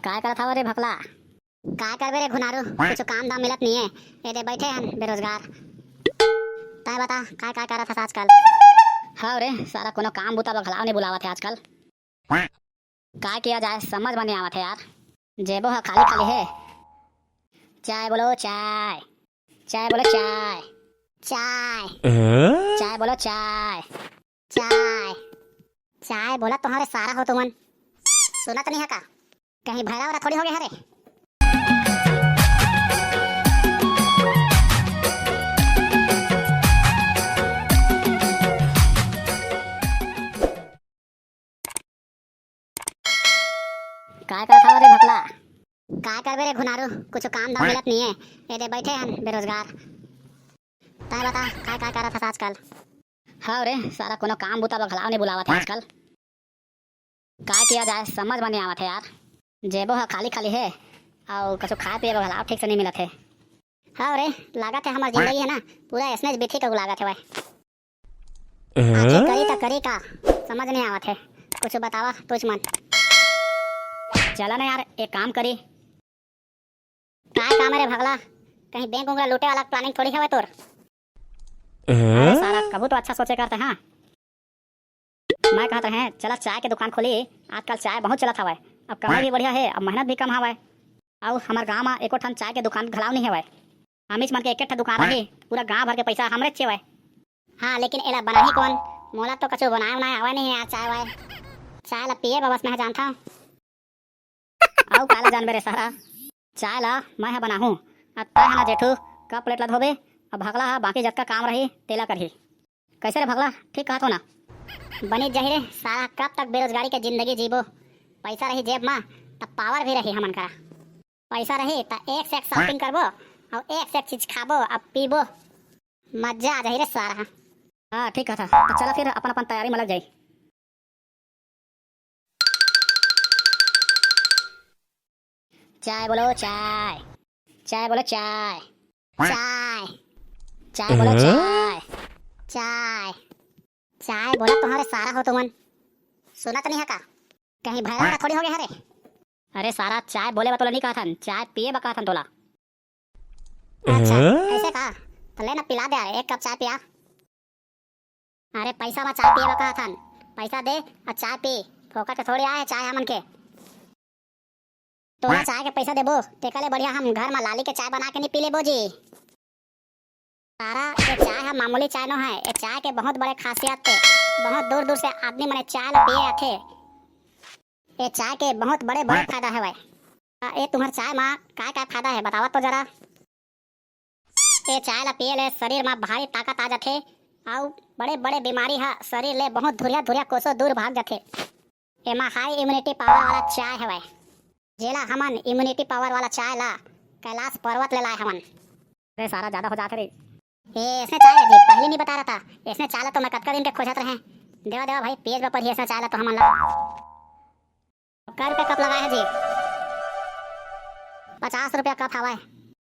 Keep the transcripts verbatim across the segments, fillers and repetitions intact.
काय करत हव रे भकला? काय करबे रे घुनारू, कुछ काम धाम मिलत नहीं है। ए दे बैठे हन बेरोजगार। तय बता, काय काय करत हस आजकल? हव रे सारा, कोनो काम बूता बर घलाव नहीं बुलावत है आजकल। काय किया जाए, समझ में नहीं आवत है यार। जेबो ह खाली खाली है। चाय बोलो चाय, चाय बोलो चाय, चाय, चाय बोलो चाय, चाय, चाय बोला तुम्हारे सारा हो तुमन। सुनत नहीं है का? कहीं भैरा वैरा थोड़ी हो गया है रे। काय करत हव रे भकला? काय करबे रे घुनारू, कुछ काम धाम मिलत नहीं है। ए दे बैठे हन बेरोजगार। तय बता, काय काय करत हस आजकल? हव रे सारा, कोनो काम बूता बर घलाव नहीं बुलावत है आजकल। काय किया जाए, समझ में नहीं आवत है यार। जेबो ह खाली खाली है, अउ कुछ खाए पिए बर घलाव ठीक से नहीं मिलत है। हव रे, लागत है हमर जिंदगी है ना, पूरा ऐसने बीती कहू लागत है भाई। आखिर करी त करी का, समझ नहीं आवत है। कुछ बतावा तुझ मन। चला ना यार, एक काम करी। काय काम है रे भगला? कहीं बैंक उंगला लूटे वाला planning थोड़ी हवे तोर। अरे सारा, कभू तो अच्छा सोचे करते, हाँ। मैं कहत रहे, चला चाय के दुकान खोली, आजकल चाय बहुत चलत हवय। अब कमाई भी बढ़िया है, अब मेहनत भी कम हवय। अउ हमर गांव म एको ठन चाय के दुकान घलाव नहीं हवय। हमीच मन के एक ठन दुकान रही, पूरा गांव भर के पैसा हमरे चेवय। हाँ, लेकिन एला बनाही कौन? मोला तो कछु बनाए उनाए आवय नहीं यार, चाय वाय। चाय ला पिए बर बस मैं जानथव। अउ काला जानबे रे सारा, चाय ला मैं ह बनाहूं। अब तय ह ना जेठू, कप प्लेट ला धोबे, अब भगला ह बाकी जतका काम रही तेला करही। कैसे रे भगला, ठीक कहत हो ना? बनी जाही रे सारा, कब तक बेरोजगारी के जिंदगी जीबो? पैसा रही जेब मा, तब पावर भी रही हमन करा। पैसा रही त एक से एक शॉपिंग करबो, अउ एक से एक चीज खाबो, अब पीबो, मजा आ जाही रे सारा। हाँ, ठीक कहत ह। तो चला फिर अपन अपन तैयारी में लग जाई। चाय बोलो चाय, चाय बोलो चाय, चाय, चाय बोलो चाय, चाय, चाय बोला तुम्हारे सारा हो तुमन। सुनत नहीं है का? कहीं भैरा थोड़ी हो गया है रे? अरे सारा, चाय बोले बा तोला नहीं कहत हन, चाय पिए बा कहत हन तोला। अच्छा, ऐसे का? तो ले ना, पिला दे यार, एक कप चाय पिया। अरे पैसा मा चाय पिए बर कहत हन, पैसा दे अउ चाय पी। फोकट के थोड़ी आए हे चाय हमन के। तोला चाय के पैसा देबो, तेकर ले बढ़िया हम घर मा लाली के चाय बना के नहीं पी लेबो जी। सारा, ये चाय ह मामूली चाय नो है, ये चाय के बहुत बड़े खासियत हे। बहुत दूर दूर से आदमी मने चाय ला पिए आथे। ये चाय के बहुत बड़े बड़े फायदा हवय। आ, ये तुम्हर चाय मा काय काय फायदा है, बतावा तो जरा। ए चाय ला पिए ले शरीर मा भारी ताकत आ जाथे, अउ बड़े-बड़े बीमारी ह शरीर ले बहुत धुरिया-धुरिया कोसों दूर भाग जाथे। एमा high immunity power वाला चाय हवय, जेला हमन immunity power वाला चाय ला कैलाश पर्वत ले लाए हवन। अरे सारा, ज्यादा हो जात हे रे। ए, ऐसने चाय है जी, पहली नहीं बता रहा था। ऐसने चाय ला तो मैं कतका दिन के खोजत रहे। देवा, देवा भाई, पिए बर पड़ही ऐसने चाय ला तो हमन ला। कै रुपया कप लगाए हे जी? पचास रुपया कप हवय।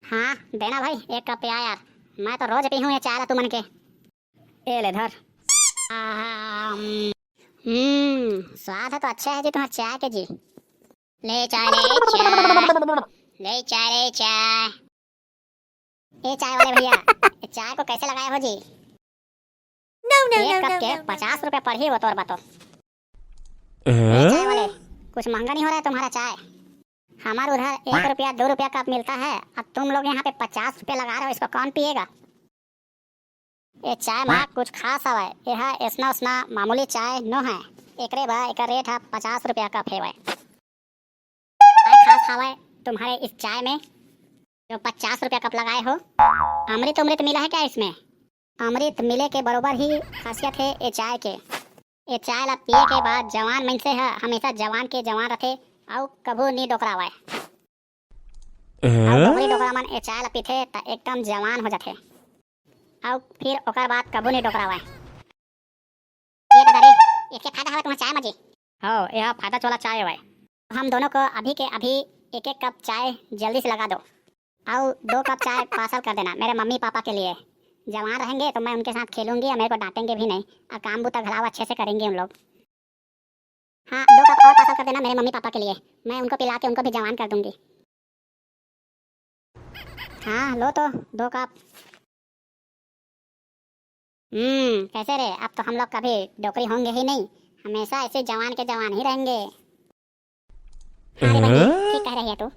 हाँ, देना भाई, एक कप पिया यार। मैं तो रोज पीहूँ ये चाय ला तुमन के। ए ले धर। आहा, हम्म, स्वाद ह तो अच्छा है जी तुम्हर चाय के जी। ले चाय, ले चाय, ले चाय, ले चाय। ए चाय वाले भैया, ये चाय को कैसे लगाए हो जी? No, no, एक no, कप no, के no, no, पचास no। रुपया पड़ही वो तोर बा तो। ए चाय वाले, कुछ महंगा नहीं हो रहा है तुम्हारा चाय? हमारे उधर एक रुपया, दो रुपया कप मिलता है, अब तुम लोग यहाँ पे पचास रुपया लगा रहे हो, इसको कौन पिएगा? ये चाय मा कुछ खास हवय, ये हा ऐसना उसना मामूली चाय नो है, एकरे बर एकर रेट हा पचास रुपया कप हेवय। काय खास हवय तुम्हारे इस चाय में जो पचास रुपया कप लगाए हो? अमृत उमृत मिला है क्या इसमें? अमृत मिले के बरोबर ही खासियत है ये चाय के। ये चाय ला पिए के बाद जवान मनसे ह हमेशा जवान के जवान रथे, अउ कभू नी डोकरावय। अउ डोकरी डोकरा मन ए चाय ल पीथे त एकदम जवान हो जाथे, अउ फिर ओकर बाद कभू नइ डोकरावय। ये दादा रे, एके फायदा हवय तुम्हर चाय म जी। हो, यह फायदा वाला चाय हवय। हम दोनों को अभी के अभी एक एक कप चाय जल्दी से लगा दो, अउ दो कप चाय पार्सल कर देना मेरे मम्मी पापा के लिए। जवान रहेंगे तो मैं उनके साथ खेलूंगी और मेरे को डांटेंगे भी नहीं, और काम बूता घलाव अच्छे से करेंगे उन लोग। हाँ, दो कप और पार्सल कर देना मेरे मम्मी पापा के लिए, मैं उनको पिला के उनको भी जवान कर दूंगी। हाँ, लो तो दो कप। हम्म, कैसे रे, अब तो हम लोग कभी डोकरी होंगे ही नहीं, हमेशा ऐसे जवान के जवान ही रहेंगे। हाँ रे बंटी, ठीक कह रही है तू।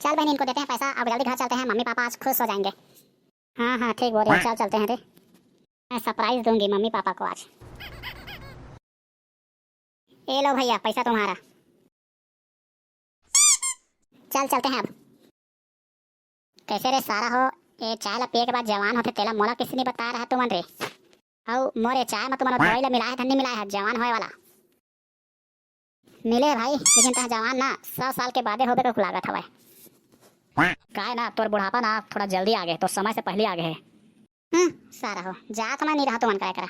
चल बहन, इनको देते हैं पैसा, अब जल्दी घर चलते हैं, मम्मी पापा आज खुश हो जाएंगे। हाँ हाँ, ठीक बोल रही है, चल चलते हैं रे। मैं सरप्राइज दूंगी मम्मी पापा को आज। ये लो भैया, पैसा तुम्हारा। चल चलते हैं अब। कैसे रे सारा हो, ये चाय ला पिए के बाद जवान होथे तेला मोला किसी नहीं बता रहा तुमन रे। अउ मोर ये चाय में तुमन दवाई ला मिलाए धन्नी मिलाए है जवान होए वाला। मिले भाई, लेकिन तह जवान ना सौ साल के बादे होबे कइसे लागत हवय। काय ना, तोर बुढ़ापा ना थोड़ा जल्दी आगे, तो समय से पहले आगे है। हम्म, सारा हो, जात मैं नहीं रहा तुमन काय करा।